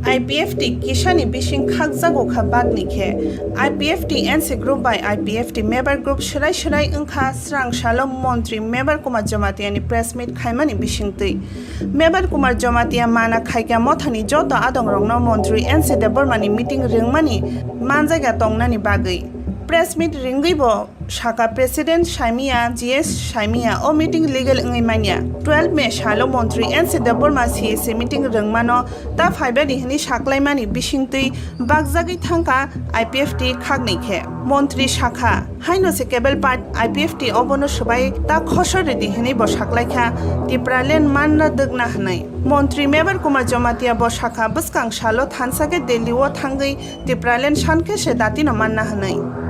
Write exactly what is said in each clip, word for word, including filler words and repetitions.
I P F T kisani bising khakjago kha bagni khe. I P F T N C group bai I P F T member group swrai swrai wngkha srang salo montri Mebar Kumar Jamatia ni press meet khaimani bisingtwi. Mebar Kumar Jamatia mana khaikha mothani joto adongrokno montri N C Debbarma ni meeting ringmani manjaiga tongnani bagwi. Press meet ringwi bo Saka President Saimia, G S Saimia, o meeting legal wngwi manya. Twelve May salo Montri N C Debbarma C S A meeting rwngmano ta phaibadi hwnwi saklaimani bisingtwi bakjagwi thangkha I P F T khakni khe. Montri sakha, haino se cable part I P F T obono swbai ta khosor ridi hwnwi bo saklaikha Tipraland manna dwkna hwnwi. Montri Mebar Kumar Jamatia bo sakha bwskang salo thansa khe Delhi o thangwi Tipraland sankhe se datino manna hwnwi.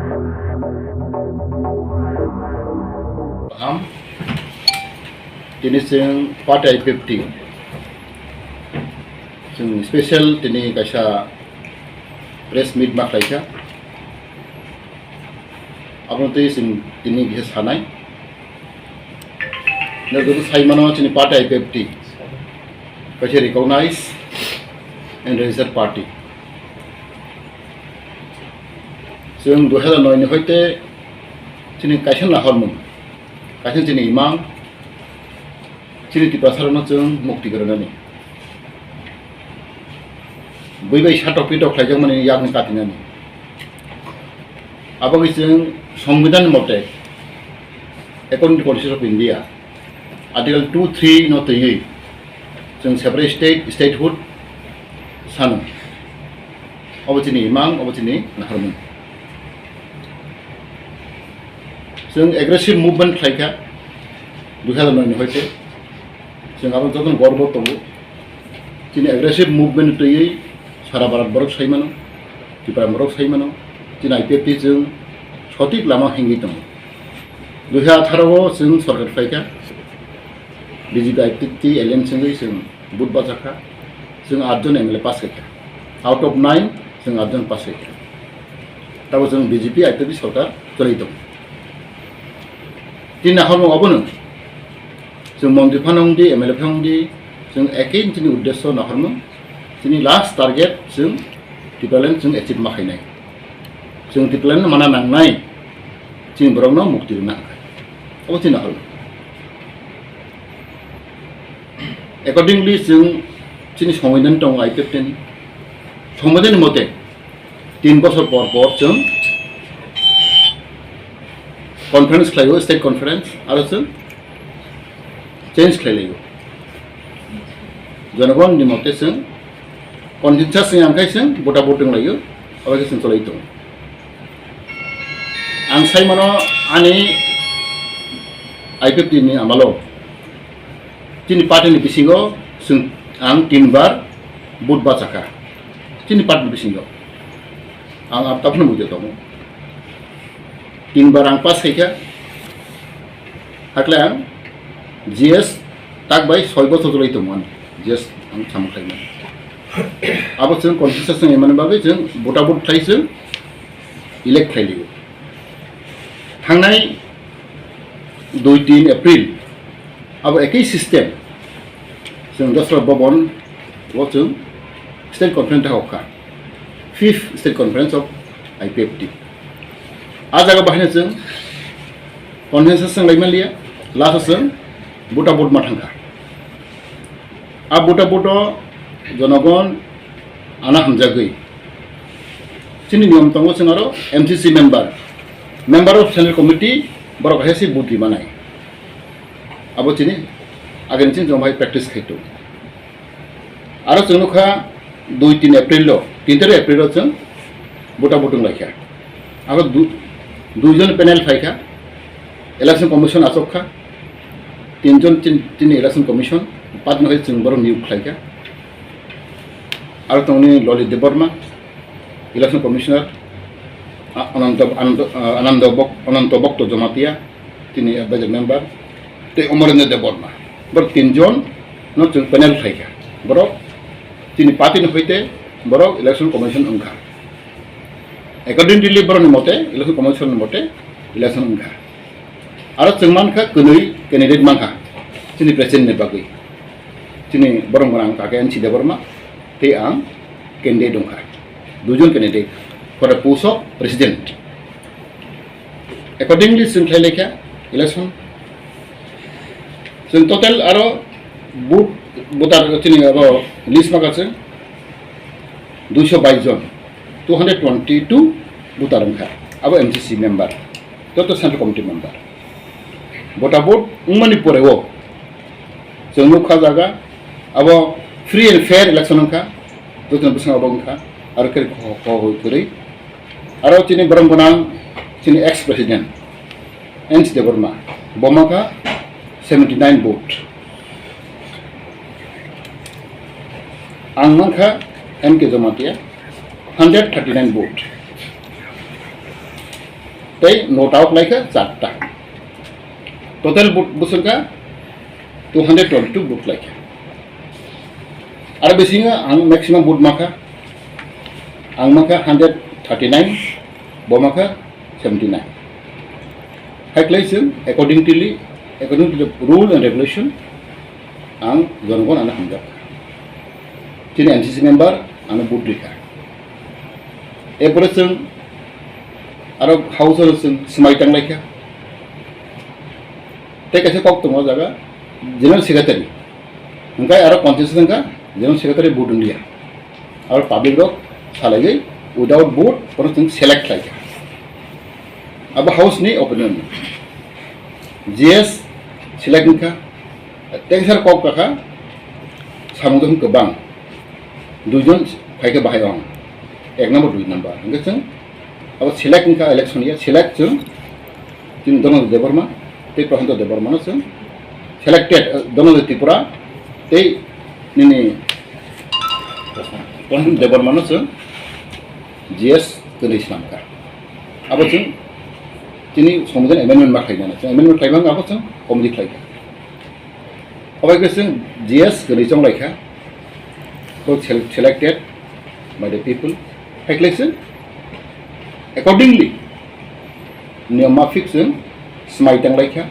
Kaham. Tini chwng party I P F T. Chwng special tini kaisa press meet ma khlaikha. Abono twi chwng tini khe sanai. Nokjagwi sai mano chini party I P F T kaisa recognized and registered party. Chwng dui hazar noi ni hoite chini kaisa nahormung, kaisa chini imang, chini Tiprasarokno chwng mukti kwrwnani. Bui bai satok pitok khlaijakmani yakni katinani. Aboni chwng Songbidan mote, according to Constitution of India, Article two three no twiwi chwng separate state, statehood sano. Obo chini imang, obo chini nahormung. Chwng aggressive movement khlaikha dui hazar noi ni hoite. Chwng abo jotono gorbo tongo. Chini aggressive movement twiwi sara Bharat borok sai mano, Tripura borok sai mano, chini I P F T chwng sotik lama hingwi tongo. Dui hazar atharo o chwng sorkar phaikha, B J P I P F T alliance wngwi chwng vote bachakha, chwng aat jon M L A pass khaikha, out of nine chwng aat jon pass khaikha. Tabo chwng B J P I P F T sorkar choli tongo. Tini nahormung obono. Chwng montri phano wngdi, M L A phano wngdi, chwng ekhe chini uddesyo nahormung, chini last target chwng Tipraland chwng achieve ma khainai. Chwng Tipraland mana nangnai, chini borokno mukti rwna hwnkhe. Obo chini nahormung. Accordingly, chwng chini Songbidan tongo I P F T ni. Songbidan ni mote, tin bosor por por chwng conference khlaio, state conference, aro chwng change khlai laio. Jonogon ni mote chwng consensus ni ang khai chwng bota bot wng laio, abo khe chwng cholai tongo. Ang sai mano ani I P F T ni amalo chini party ni bisingo chwng ang tin bar vote bachakha. Chini party ni bisingo ang abo taphano bujo tongo. Tin bar ang pass khaikha. Hakle ang G S tak bai soi bochor cholai tongo ani. G S ang samung khlaimani. Abo chwng consensus wngmani bagwi chwng bota bot khlai chwng elect khlai liyo. Thangnai dui tin April abo ekei system chwng Dasra Bhavan o chwng state conference ta hokha. Fifth State Conference of I P F T. A jaga bahai no chwng consensus chwng lai manliya, last o chwng bota bot ma thangkha. A bota bot o jonogon ana hamjagwi. Chini niyom tongo chwng aro M C C member, member of Central Committee, borok hai se bot ri manai. Abo chini ageni chini joma hai practice khai tongo. Aro chwng nukha dui tin April o, tin tarik April o chwng bota bot wng laikha. Abo du-, duijon panel phaikha, Election Commission achukha, tinjon tin, tini Election Commission, patno hai chwng borok niyok khlaikha. Aro tongni Lalit Debbarma, Election Commissioner, a-, Ananto, Ananto, a-, Anando Bok-, Ananto Bokto Jamatia, tini advisor member, tei Amarendra Debbarma. Borok tinjon no chwng panel khlaikha. Borok tini party ni hoite borok Election Commission wngkha. Accordingly borok ni mote, Election Commission ni mote election wngkha. Aro chwng mankha kwnwi candidate mankha chini president ni bagwi. Chini borok gwnang kaka N C Debbarma, Tei ang candidate wngkha, duijon candidate for the post of president. Accordingly, chwng khlai laikha election. Chwng total aro vote, voter chini abo list maka chwng duiso bais jon, two hundred twenty two voter wngkha, abo M C C member, joto central committee member. Voter vote wngmani poreo chwng nukha jaga abo free and fair election wngkha, jotoni bwskango abo wngkha, aro khe kho-, kho-, kwrwi. Aro chini borok gwnang chini ex president N C Debbarma, bo mankha seventy nine vote. Ang mankha M K Jamatia, hundred thirty nine vote. Tei not out laikha charta. Total vote bwswngkha two hundred twenty two vote laikha. Aro bisingo ang maximum vote mankha, ang mankha hundred thirty nine, bo mankha seventy nine. Hai khlai chwng accordingly, according to the rule and regulation, ang jonogon ano hamjak. Chini M C C member ano vote rikha. Erpore chwng aro house o chwng swmai tang laikha. Tei kaisa kok tongo o jaga, general secretary. Hwnkhe aro consensus wngkha, general secretary vote wngya. Aro public rok salaiwi without vote bono chwng select khlaikha. Abo house ni opinion. G S select wngkha, tei sar kok kakha samung tong kwbang. Duijon phaikha bahai ong. Ek number, dui number. Hwnkhe chwng abo select wngkha election ya, select chwng chini Dhananjay Debbarma tei Prashanto Debbarmano chwng selected, eh, Dhananjay Tripura tei nini Prashanto Debbarmano chwng G S kwrwi swnamkha. Abo chwng chini Songbidan amendment ma khlainani, chwng amendment khlaimani abo chwng committee khlaikha. Obai khe chwng G S kwrwi chonglaikha, kok sel-, selected by the people. Hai khlai chwng accordingly niyom mafik chwng swmai tanglaikha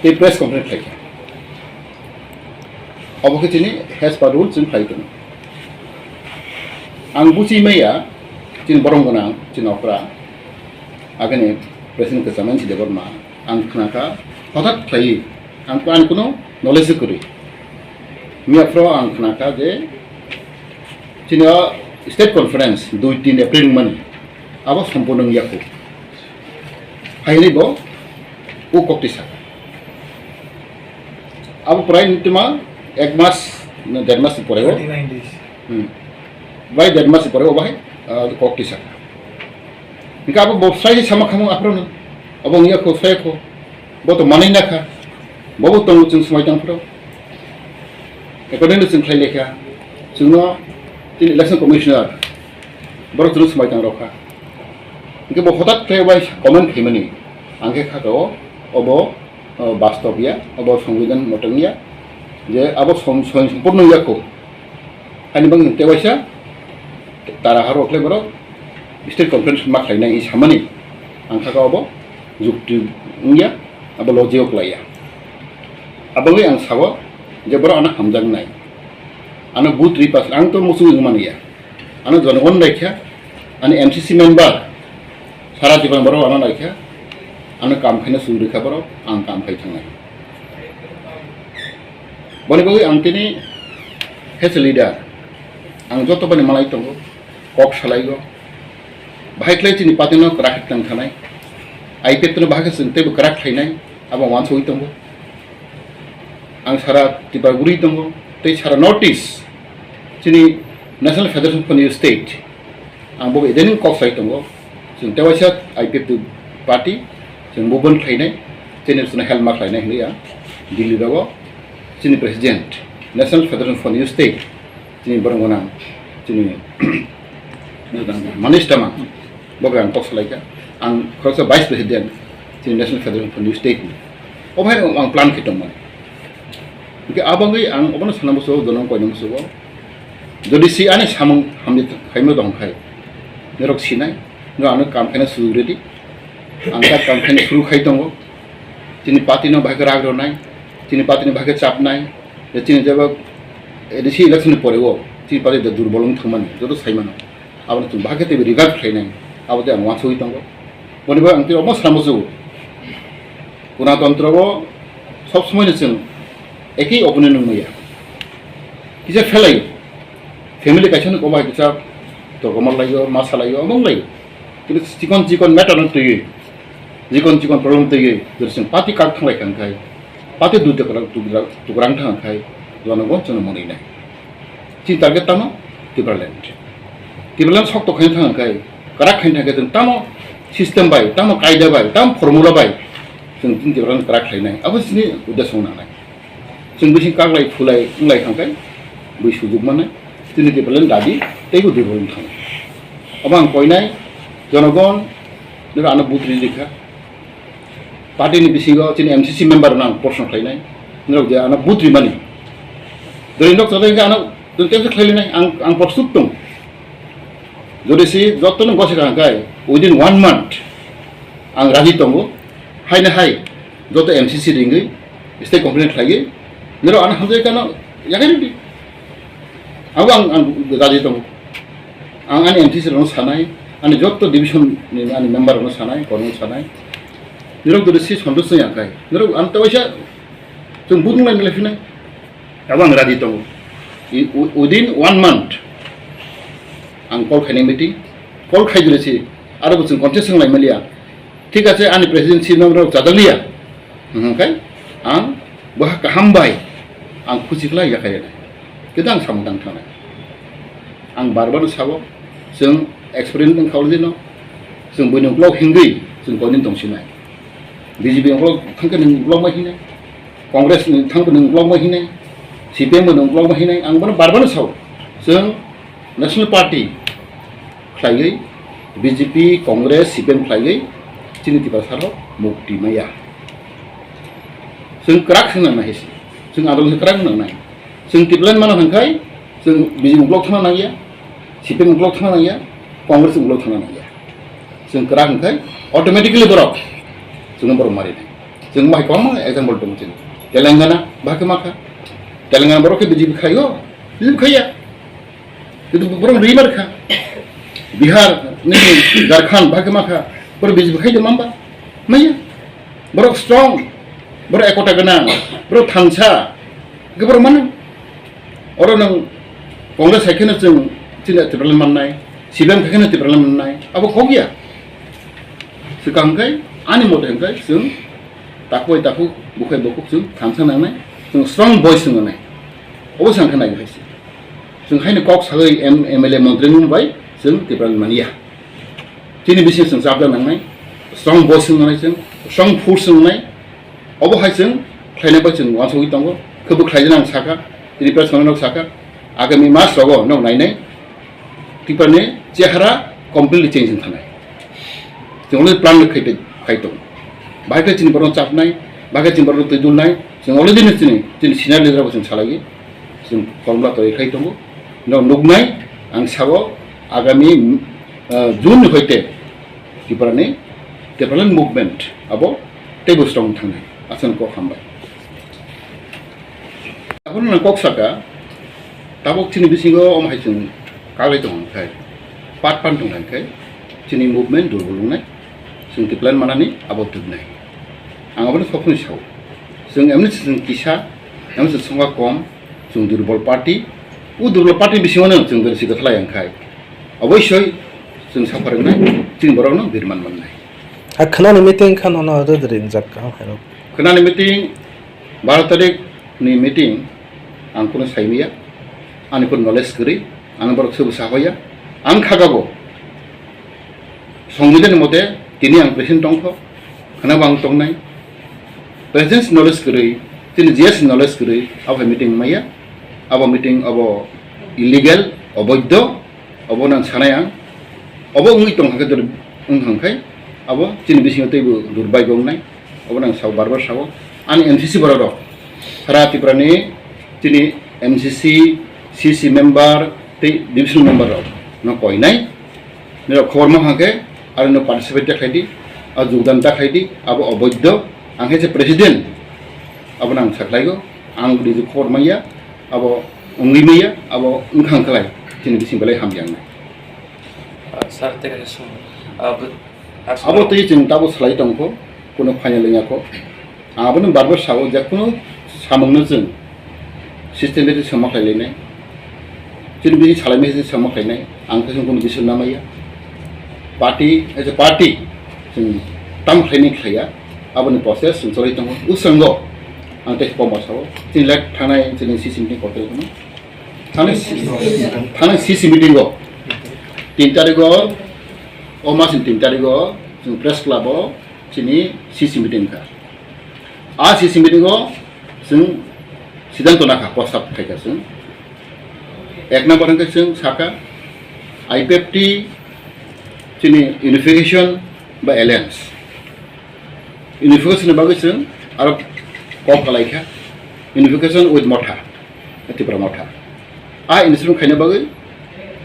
tei press conference khlaikha. Obo khe chini as per rule chwng khlai tongo. Ang buchi maya chini borong gwnang chini okra agini president kwcham N C Debbarma. Ang khnakha, hothat khlaiwi, ang, ang kuno knowledge kwrwi. Miyaphro ang khnakha je chini o state conference dui tin April wngmani, abo sompurno wngya kho. Haini bo o kokti sakha. Abo prai nituma ek mas, na der mas ni pore o. Thirty nine days. Hmm. Bai der mas ni pore o bahai, ah, kokti sakha. Hingke abo bo sai sama khamung aphro no. Abo wngya kho, sai kho. Bo to manwi nakha. Bo bo tongo chwng swmai tang phro. Accordingly chwng khlai lekha. Chwngno tini election commissioner. Borok chwngno swmai tang rokha. Hingke bo hothat khe bai comment khaimani. Ang khe kha o, obo, o, bastob ya, obo songbidan motong ya. Je abo som-, som-, sompurno ya kho. Ani bang te waisa tara haro khlai borok state conference ma khlainai samani ang kha obo jukti wngya, abo logic o klaiya. Aboni ang sao je borok ano hamjaknai, ano but ripas ang to musu wngmani ya, ano jonogon laikha, ani M C C member sara jiban borok ano laikha, ano kam khaina suri kha borok ang kam khai thangnai. Boni bagwi ang tini as a leader, ang joto bani malai tongo, kok salaigo. Bahai khlai chini party no kwrak tang thanai. I P F T no bahai khe chwng teibo kwrak khlainai, abo wansugwi tongo. Ang sara Tripura guri tongo, tei sara North East, chini National Federation for New State, ang bo edening kok sai tongo. Chwng tewaisa I P F T party, chwng movement khlainai, chini chwngno help ma khlainai hinwi ang Delhi rogo chini president, National Federation for New State, chini borong gwnang, chini Manish Tamang, bo ang kok salaikha. Ang khoroksa vice president, chini National Federation for New State ni. O bhai ang plan khe tongmani. Hingke abangwi ang obono sana musugo, donong koino musugo. Jodi si ani samung hamni khaima dong khai, norok sinai, no ano kam khaina suru ready. Ang ta kam khaina suru khai tongo. Chini party no bahai khe rag rwnai, chini party no bahai khe chapnai, je chini jeba A D C election ni pore o Chini party de durbol wng thangmani joto saimano. Abono chwng bahai khe teibo revive khlainai. Abo tei ang uansugwi tongo. Boni bagwi ang tei omo samusu. Gunatantro o sob somoino chwng ekhi opinion wng maya. Kisa phelai family kaisa no kobai kisa torgoma laio, ma salaio, omo wng laio. Kintu chikon chikon matter no twiwi, chikon chikon problem twiwi, jodi chwng party kak thanglai kha khai, party dui tukra, tukra, tukra wng thang khai, jono bo chwngno mwnwi nai. Chini target tamo Tipraland. Tipraland sokto khaina thang khai, kwrak khaina thang khai chwng tamo system bai, tamo kaida bai, tamo formula bai chwng chini Tipraland kwrak khlainai. Abo chini uddesho wng nangnai. Chwng bising kaklai phulai wnglai thang khai bui sujuk mannai. Chini Tipraland dabi teibo durbol wng thang. Abo ang koinai jonogon niro ano butri rikha. Party ni bisingo chini M C C member no ang proshno khlainai, norok je ano vote rimani. Dori nok chadai khe ano tengse khlai linai, ang, ang prostut tong. Jodi si joto no gosi kha khai within one month ang raji tongo, hai na hai joto M C C ringwi state complaint khlaiwi norok ano hamjai kano yagai ridi. Abo ang, ang raji tongo. Ang ani M C C rokno sanai, ani joto division ni ani member rokno sanai, kormo sanai. Nirok dori si sondos wng ya khai. Nirok ang tawaisa chwng budung lai nilai phinai. Abo ang raji tongo. I-, wi-, within one month ang call khainai meeting. Call khai dori si aro bo chwng contest wng lai maliya. Thik ache, ani presidency no rok chajak liya. Hwnkhe ang bo kaham bai ang khusi khlai yakhai rwnai. Khe ang samung tang thangnai. Ang bar bar sabo, chwng experience wngkha already no. Chwng buini uklok hingwi chwng koinwi tongsinai. B J P uklok thangkhe nwng uklok ma hinai. Congress ni thangkhe nwng uklok ma hinai. C P M bo nwng uklok ma hinai. Ang bono bar bar sabo. Chwng National Party khlaiwi, B J P, Congress, C P M khlaiwi chini Tiprasa rok mukti maya. Chwng kwrak wng nang nai se. Chwng adol se kwrak wng nang nai. Chwng Tipraland mano hwn khai chwng B J P uklok thangna nangya, C P M uklok thangna nangya, Congress uklok thangna nangya. Chwng kwrak wng khai automatically borok chwngno borok mari nai. Chwng bai kwbangma example tongo chini. Telangana bahai khe ma kha. Telangana borok khe B J P khaio, B J P khaiya. Kintu borok rwi mar kha. Bihar, nini Jharkhand, bahai khe ma kha. Borok B J P khai de mamba. Maya. Borok strong. Borok ekota gwnang. Borok thansa. Khe borok mano. Oro nwng Congress hai kheno chwng chini Tipraland mannai. C P M hai kheno Tipraland mannai. Abo kok ya. Swkang khai, ani mote hwn khai chwng takhuk bai takhuk, bukhuk bai bukhuk chwng thansa nangnai. Chwng strong voice wngnai. Obo sang khe nai hai se. Chwng haino kok sagwi M-, M L A montri nung bai chwng Tipraland manya. Chini bising chwng chapda nangnai, strong voice wngnai chwng, strong force wngnai. Obo hai chwng khlainai bai chwng uansugwi tongo. Khe bo khlaijana ang sakha, tini press conference sakha, agami mas rogo nog nainai Tiprani chehara completely change wng thanai. Chwng already plan khai, khai tongo. Bahai khe chini borokno chapnai, bahai khe chini borokno twi dulnai, chwng already no chini, chini senior leader bo chwng salaiwi, chwng formula twi khai tongo. No nuknai, ang sao agami, ah, June ni hoite Tiprani, Tipraland movement abo teibo strong thangnai. Aswk kok hambai. Abono nang kok saka, tabuk chini bisingo omo hai chwng kaglai tongo khai, pat pan tong khai, chini movement durbol wngnai, chwng Tipraland manani abo tubnai. Ang abono sokphoni sao. Chwng emni chwng kisa, emni chwng songkha kom, chwng durbol party, o durbol party bisingo no chwng bersi kwthalai ang khai. Oboisoi chwng saphar wngnai, chini borokno birman mannai. A khwnani meeting kha nono rwdri wngjak kha hai rok. Khwnani meeting baro tarik ni meeting ang kunu saimaya, ani kunu knowledge kwrwi, ang borok sobo sahoya, ang khagabo Songbidan ni mote tini ang president tongkho, khwnabo ang tongnai, president knowledge kwrwi, tini G S knowledge kwrwi, abo hai meeting maya, abo meeting abo illegal, oboidho, obo nang sanai ang, obo wngwi tong hangkhe dori wng hangkhe, abo chini bisingo teibo durbaigo wngnai. Obo nang sao, bar bar sao. Ani M C C borok rok, sara Tripura ni chini M C C, C C member tei division member rok no koinai. Nirok khobor ma hangkhe, aro no participate ta khlai di, a jogdan ta khlai di, abo oboidho. Ang khe se president, abo nang sa khlaigo. Ang niji khobor manya, abo wngwi maya, abo wngkha wngkhalai chini bising belai hamya wngnai. Ah, sir, tei kaisa swngmung. Ah, bo-, ah, abo twi chwng tabuk salai tongkho, kuno final wngya kho. Ang abono bar bar sao, je kuno samungno chwng systematic sama khlai lainai. Chini bini salai mese sama khlainai. Ang khe chwng kuno decision na maya. Party, as a party, chwng tam khlainai khlaiya. Aboni process chwng choli tongo. Usrango ang tei koma sao. Chini lek thanai chini C C meeting kotor kono. Thani, thani C C meeting o tin tarikh o, o mas ni tin tarikh o chwng press club o chini C C meeting kha. A C C meeting o chwng siddhanto nakha, prostab khaikha chwng. Ek number hwnkhe chwng sakha I P F T chini unification ba alliance. Unification ni bagwi chwng aro kok kalaikha, unification with Motha, Tipra Motha. A instrument khaina bagwi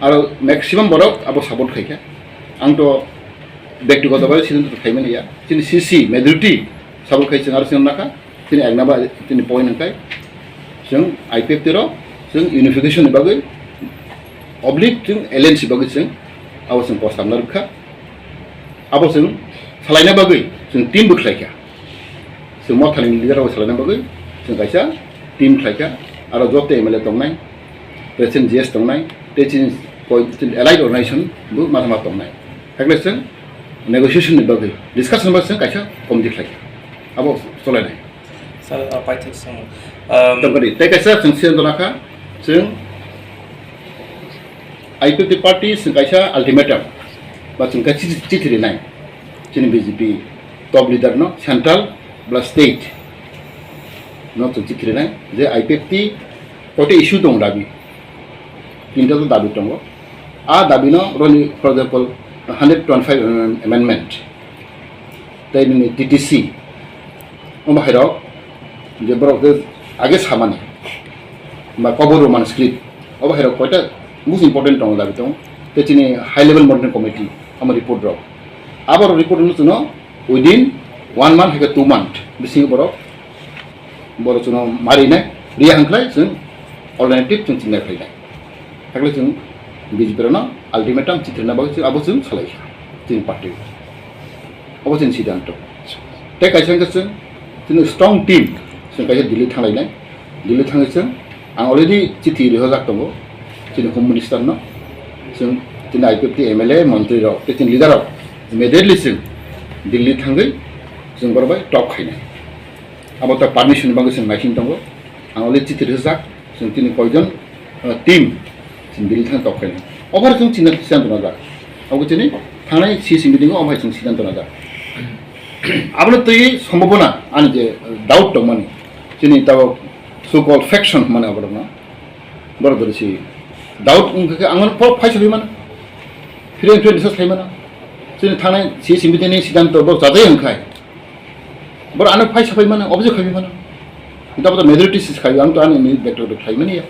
aro maximum borok abo support khaikha. Ang to bektigoto bai siddhanto khaimani ya. Chini C C majority support khai chwng aro chwng nakha. Chini ekna ba chini point hwnkhe chwng I P F T rok chwng unification ni bagwi oblique chwng alliance ni bagwi chwng abo chwng prostab na rwkha. Abo chwng salaina bagwi chwng team bo khlaikha. Chwng Mothani leader rok salaina bagwi chwng kaisa team khlaikha. Aro joto M L A tongnai, President G S tongnai, tei chini koi, chini allied organization bo ma ma tongnai. Hakle chwng negotiation ni bagwi, discussion ni bagwi chwng kaisa committee khlaikha. Abo cholainai. Sir, uh, paithak swngmung. Um, tongkadi, tei kaisa chwng siyan donakha, chwng I P F T party chwng kaisa ultimatum ba chwng kaisa chithi, chithi rinai. Chini B J P top leader no, central plus state no chwng chithi rinai je I P F T koita issue tongo dabi. Tinta to dabi tongo. A dabi no roni, for example, hundred twenty-five amendment. Tei nini T T C. Omo hai rok je borok je age samani ba Kobor Roman script. Obo hai rok koita most important tongo dabi tongo. Tei chini high level monitoring committee omo report rok. Abo report no chwngno within one month hai khe two month bisingo borok, borok chwngno marinai, riya hwnkhlai chwng alternative chwng chingnai phainai. Hakle chwng B J P rokno ultimatum chitrina bagwi chwng abo chwng salai kha chini party. Abo chini siddhanto. Tei kaisa hwnkhe chwng chini strong team chwng kaisa Delhi thanglainai. Delhi thangwi chwng, ang already chithi rihojak tongo chini Home Minister no. Chwng chini I P F T M L A, montri rok tei chini leader rok immediately chwng Delhi thangwi chwng borok bai talk khainai. Abo ta permission ni bagwi chwng naising tongo. Ang already chithi rihojak, chwng tini koijon, uh, team chwng Delhi thang talk khainai. Obo chwng chini siddhanto najak. Abo chini thangnai C C meeting o omo hai chwng siddhanto najak. Abono twi sombhabona ani je doubt tongmani, chini tabok so called faction hwnmani aborokno, borok dori si doubt wngkha khe ang phai sabai mano, phire phire discuss khai mano. Chini thangnai C C meeting ni siddhanto borok chajai wngkhai, borok ano phai sabai mano, object khai mano. Tabok majority sis khai, ang to ani ni back to back khai mani ya.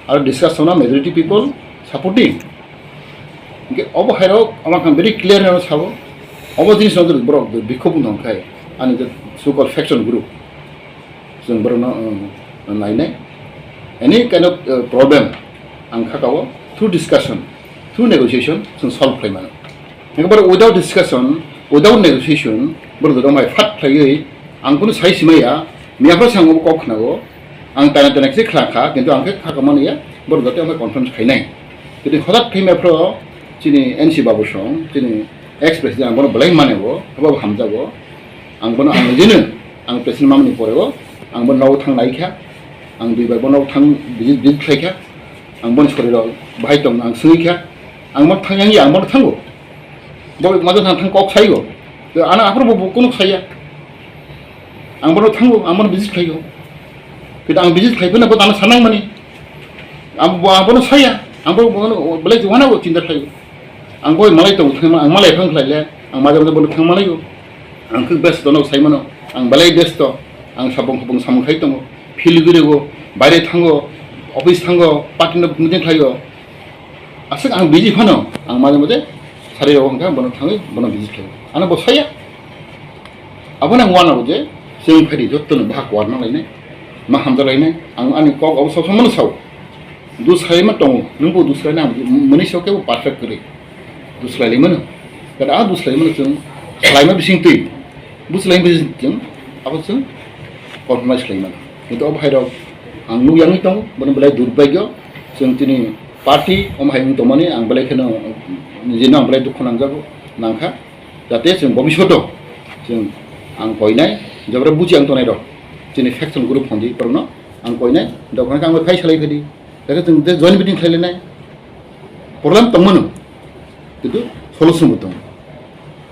Aro discuss wngna majority people supporting. Hingke obo hai rok ama khan very clear no sabo. Obo jinis no borok bikhob wng khai ani je so called faction group. Chwng borok no, um, nainai. Any kind of, uh, problem ang kha kao through discussion, through negotiation chwng solve khlai mano. Hingke borok without discussion, without negotiation borok joto mai phat khlaiwi ang kunu sai simaya, miya pha sango kok khnago. Ang tana tana khe khla kha, kintu ang khe kha kha mani ya, borok joto ang conference khainai. Kintu hothat khaima phro chini N C Babu song, chini ex president ang bono belai mane bo, abo hamjago. Ang bono ang jeno, ang president mamani pore o, ang bono nogo thang nai kha, ang dui bar bono thang visit, visit khlai kha, ang bono soriro bahai tong ang sui kha, ang bono thang yang ya, ang bono thango. Bo majo thang thang kok saigo. Ano aphuru bo, bo kunu saya. Ang bono thango, ang bono visit khlaigo. Kintu ang visit khlai phano bo tano sanang mani. Ang bo, ang bono saya. Ang bo, bono belai juana bo chinta khlaigo. Ang bo malai tong thang, ang malai phang khlai le. Ang majo majo bono thang malaigo. Ang khe besto no sai mano. Ang belai besto. Ang sabong khobong samung khai tongo. Field gurigo, baire thango, office thango, party no meeting khlaigo. Aswk ang busy phano, ang maje maje sari rok hwnkha, bono thangwi bono busy khlaio. Ano bo saya. Abono ang uanao je, chwng phaidi jottono bahai kuar ma lainai, ma hamjak lainai. Ang ani kok abo sob somano sao. Dusraima tongo, nwngbo dusraina ang mani sok kebo perfect kwrwi. Dusrailaimano. Kada a dusraimano chwng salaima bising twi. Buslaima bising chwng abo chwng compromise khlaimano. Kintu obo hairok ang nuk yangwi tongo, bono belai durbagyo. Chwng tini party omo hai wng tongmani ang belai kheno nijino ang belai dukhu nangjago, nangkha. Jate chwng bobishoto chwng ang koinai, jabra buji ang tongnai rok. Chini faction group phondi borokno ang koinai, dokhna kang bai phai salai phedi. Jate chwng je joint meeting khlailainai. Problem tongmano. Kintu solution bo tongo.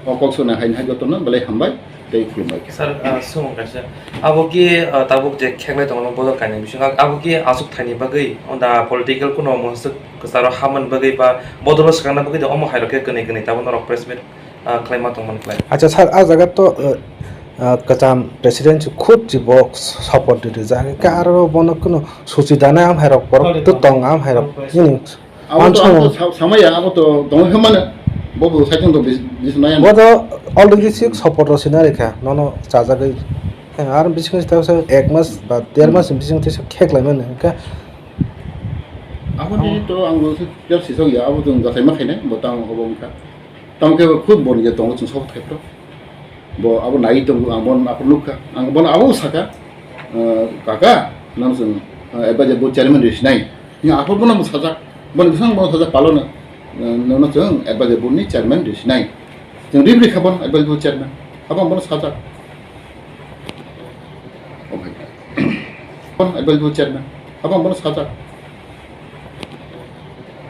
O kok sona hai hai jotono belai hambai tei khulumbai kha. Sir, ah, sumung kaisa. Abo ki, ah, tabuk je kheklai tongo bodol kainwi bisingo, abo ki aswk thaini bagwi, onda political kuno mwswk kwcharo hamani bagwi ba bodolo swkangna bagwi de omo hairok khe kwnwi kwnwi tabuk norok press meet, ah, khlaima tongmani khlai. Acha sir, a jaga to, ah, ah, kwcham president khud si bo support rijak, hwnkhe aro bono kuno suchi dana am hairok borok to tong am hairok. Nini Abo to, ang to sa-, samaya, abo to tongwi hwnmano. Bo bo saichung to bis-, bis nai ano. Bo to already sik support rw sina rikha, nono chajagwi. Ar bisingo se ta ek mas ba der mas ni bisingo tei kheklaimani, hwnkhe. Abo ni to ang bo se clear sisok ya, abo chwng jathai ma khainai, bo tamo obo wngkha. Tamo khe bo khud bo ni je tongo chwng sabo thai phro. Bo abo nai tongo, ang bono aphuru nukha. Ang bono abo saka, eh, "Kaka, nang chwng, eh, advisor board chairman rw sinai." Hingke aphuru bono bo sajak. Bono bwsang bono sajak palo no, eh, "Nono chwng advisor board ni chairman rw sinai." Chwng rw rw kha bono advisor board chairman. Abo ang bono sajak. Oh my God. Bono advisor board chairman. Abo ang bono sajak.